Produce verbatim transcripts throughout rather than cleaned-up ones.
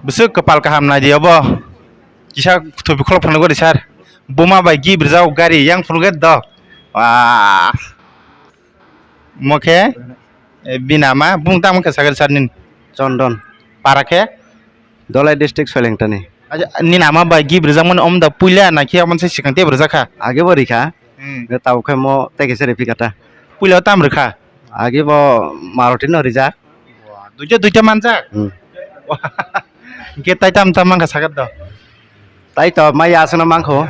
Bwswk kwpal kaham nai di obo. Kisa thupi kholok phano gori sir. Buma bai gift rijak gari yang phunukhe do. Wah. Mo khe, eh, bini ama bung tamo khe sakhe sir nin. Chondon. Para khe? Dholai district Soilengtani. Acha, nini ama bai gift rijakmani omda puila na khe omo se swkang teibo rijak kha? Age bo rikha. Hmm. Tabuk khe mo tei kaisa riphi kha ta. Puila o tam rikha? Age bo Maruti no rijak. Duita duita manjak? Hmm. Hingke tai tam tam mankha sakhe do? Tai to mai aswkno mankho.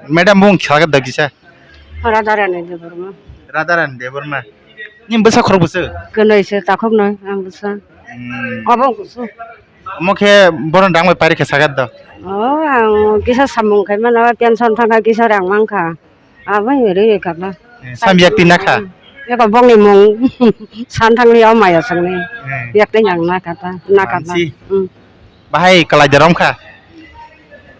Madam bung sakhe do kisa? Radharani Debbarma. Radharani Debbarma. Ni bwsa khorok bwswk? Kwnwi se takhuk nai ang bwsa. Hmm. Obo kusu. Omo khe bono dang bai pairi khe sakhe do? O ang kisa samung khai mano, pension thangkha kisa rang mankha. Abo ri kha ba. Eh, sam yak tin nakha? Eko bongni mung san thangli o maya sangni. Eh. Yak tin yang nakha ta, nakha ta. Mansi. Hmm. Bahai kalai da romkha?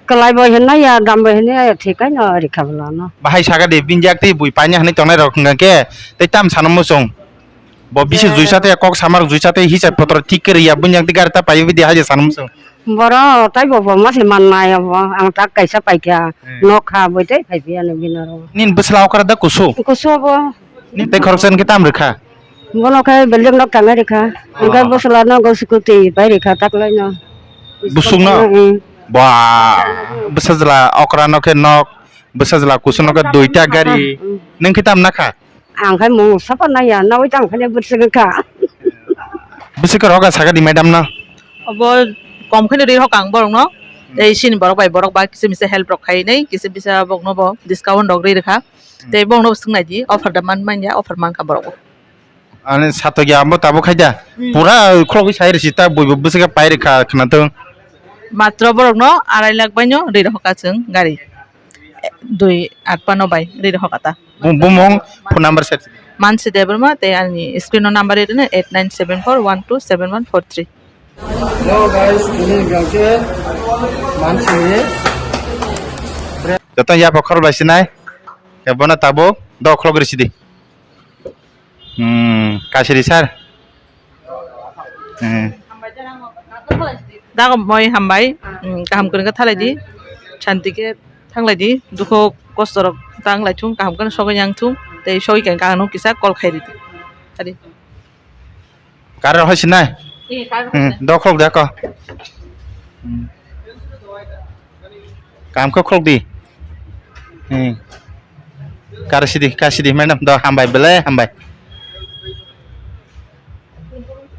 Kalai bo hinna ya, dam bo hinna ya, thikai no rikha bwlano. Bahai saga de bin yak tei bui paina hinwi tongnai rok hwnka khe, tei tam sano muchung. Bo bisi juisa tei kok samar juisa tei hisab potro thik khe riya, bunyang tei gari ta payo bidi haje sano muchung. Boro tai bo bo ma se man nai bo, ang tak kaisa paikha, hmm, nok kha boi tei phai phiya no bini oro. Nini bwsla okra da kusu? Kusu bo. Nini tei khoroksa ni khe tam rikha? Bono khe building nok tangwi rikha. Oh. Hingke bwsla no go scooty pai rikha taklai no. Busuk no? Hmm. Ba, bwsajla okra no khe nok, bwsajla kusu no khe duita gari. Hmm. Nung khe tam nakha? Ang khai mung sapa nai ya, nawi tang khai bwswk kha. Bwswk kha roga saka di madam no. Obo kom khai ri hokang borok no. Tei sini borok bai borok ba kisa misa help rok khai nai, kisa misa borok no bo discount rok ri rikha. Tei borok no swng nai di, offer da man man ya, offer man kha borok bo. Ani satok ya bo tabuk khai da. Hmm. Pura khulogwi sai risi ta bui bwswk kha pai rikha khna thung. Matro borok no arai lakh bai no ri rokha chwng gari. Dui atpa no bai ri rokha ta. Bum-, bumung phone number set. Mansi Debbarma tei ani screen o number ri rwno eight nine seven four one two seven one four three. Hello guys, ini hingke Mansi ni. Joto ya pokhor bai sinai. Ke bono tabuk dok khulok risi di. Hmm, kasiri sir. Hmm. Dago moi hambai, hmm, kaham kwrwngkhe thalai di, shanti khe thanglai di, dukho kosto rok tanglai thung, kaham kheno sogwi yang thung, tei sogwi khe ang no kisa call khai ridi. Adi. Kar rok hai sinai? Eh, kar rok hai sinai. Hmm, dokhok de ko. Hmm. Kam khe khulok di. Hmm. Kar sidi, kar sidi, madam. Do, hambai, belai hambai.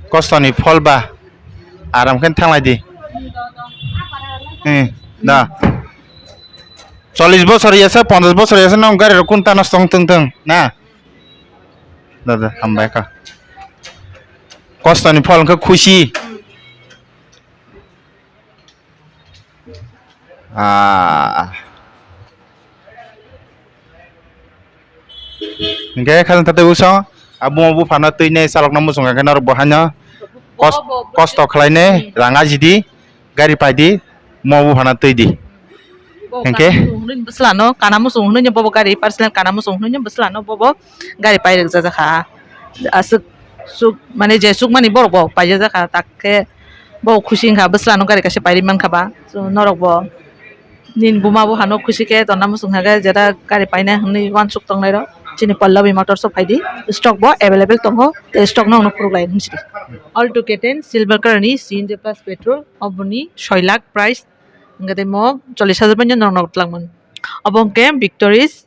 Kostoni phol ba. Aram khe thanglai di. Hmm. Da. Chollish bosor yasa, ponchash bosor yasa, nong gari rok kun tano stong tong tong, na? Da, da, hambai kha. Kostoni phol khe khusi. Ah. Hingke khajang tatai uso, abo buphano twi nai chalokna muchung khe norok bo haino kos-, kosto khlainai rang ajidi gari paidi mo buphano twi di. Hingke? Bwslano kana muchung hwnwi bobo gari personal kana muchung hwnwi bwslano bobo gari pai rwk jakha. Aswk suk mane je sukmani borok bo paijak jakha tak khe. Bo khusi wngkha, bwsla no gari kaisa pairi mankha ba. So, norok bo nini buma bo hano khusi khe tonna muchung kha khe, jeta gari paina hwnwi uansuk tongnai rok. Chini Pallavi Motors o phaidi, stock bo available tongo, tei stock no phuruk lai nung sidi. Alto K ten silver color ni C N G plus petrol, oboni soi lakh price, hwnkhe tei mo chollish hajar bai no norok twlangmani. Obo hwnkhe Victoris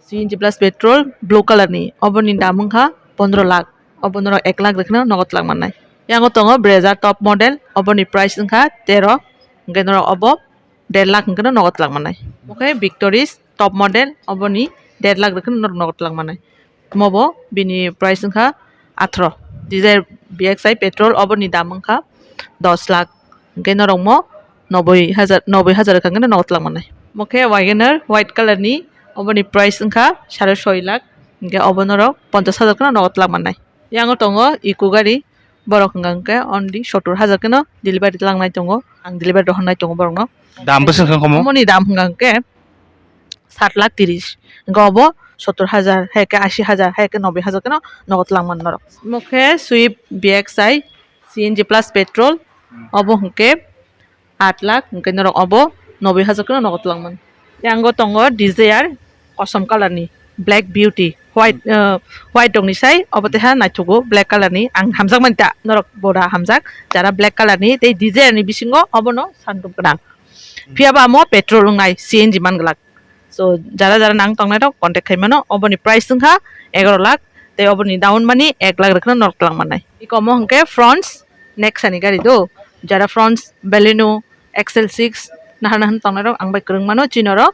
C N G plus petrol blue color ni, oboni dam wngkha pondro lakh, obo norok ek lakh rwkheno nogo twlangmannai. Yango tongo Brezza top model, oboni price wngkha tero, hwnkhe norok obo der lakh hwnkhe nogo twlangmannai. Omo khe Victoris top model, oboni der lakh rwkheno norok nogo twlangmannai. Omo bo bini price wngkha athro. Dzire V X I petrol, oboni dam wngkha dos lakh. Hwnkhe norok mo noboi hajar, noboi hajar wngkha hwnkhe nogo twlangmannai. Omo khe Wagoner white color ni, oboni price wngkha sare soi lakh, hwnkhe obo norok ponchash hajar kheno nogo twlangmannai. Yango tongo Eeco gari, borok hwnkha hwnkhe only sottor hajar kheno delivery twlangnai tongo, ang delivery rohornai tongo borokno. Dam bwswk wngkha omo? Omoni dam hwnkha hwnkhe sat lakh tiris, hwnkhe obo sottor hajar, hai khe ashi hajar, hai khe noboi hajar kheno nogo twlangmani norok. Omo khe Swift V X I C N G plus petrol, obo hwnkhe aat lakh, hwnkhe norok obo noboi hajar kheno nogo twlangmani. Yango tongo Dzire kosom colour ni, black beauty, white, uh, white rokni sai obo teha naithogo, black colour ni. Ang hamjakmani ta, norok bora hamjak, jara black colour ni tei Dzire ni bisingo obono sanduk gwnang. Phiya ba amo petrol wngnai, C N G man glak. So, jara jara nang tongnai rok contact khai mano. Oboni price wngkha egaroh lakh, tei oboni down mani ek lakh rwkheno norok twlang mannai. Iko omo hwnkhe Fronx Nexa ni gari do, jara Fronx, Baleno, X L six nahar nahar tongnai rok ang bai kwrwng mano, chini oro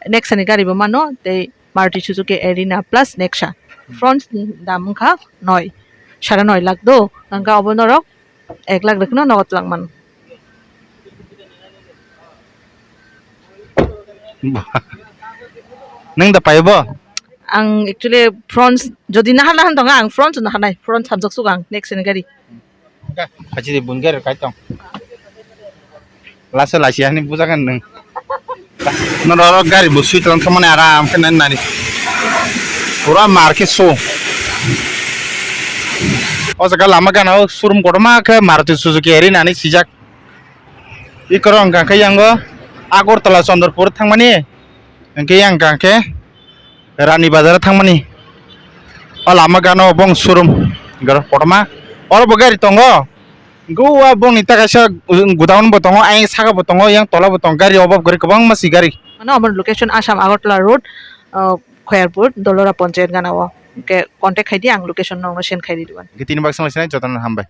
Nexa ni gari bo mano, tei Maruti Suzuki Arena plus Nexa. Fronx ni dam wngkha noi, sara noi lakh do, hwnkhe obo norok ek lakh rwkheno nogo twlang mano. Nwng da paibo? Ang actually Fronx, jodi nahar nahar tongo, ang Fronx no hanai, Fronx hamjak sugo ang, Nexa ni gari. Hachi de bun gari kai tong. Lasa lasi hani bujakan nwng. Norok gari bo sui tong thangmani aram khe nani nani. Pura market show. O jaga lama gana o showroom kotorma khe Maruti Suzuki Arena ni swijak. Ikorong hwnkha khe yango Agartala Chandrapur thangmani. Hwnkhe yang hwnkha khe Rani Bazar thangmani. O lama gana o bong showroom. Ikorong kotorma. Oro bo gari tongo. Go a bongni ta kaisa godown bo tongo, ayang saka bo tongo, yang tola bo tongo, gari obab gari kwbangma si gari. Mane omo location Assam Agartala Road, uh, Khoyarpur, Dolora Panchayat gana o. Hwnkhe contact khai di, ang location nokno send khai di. Hwnkhe tini baksa sinai jotono hambai.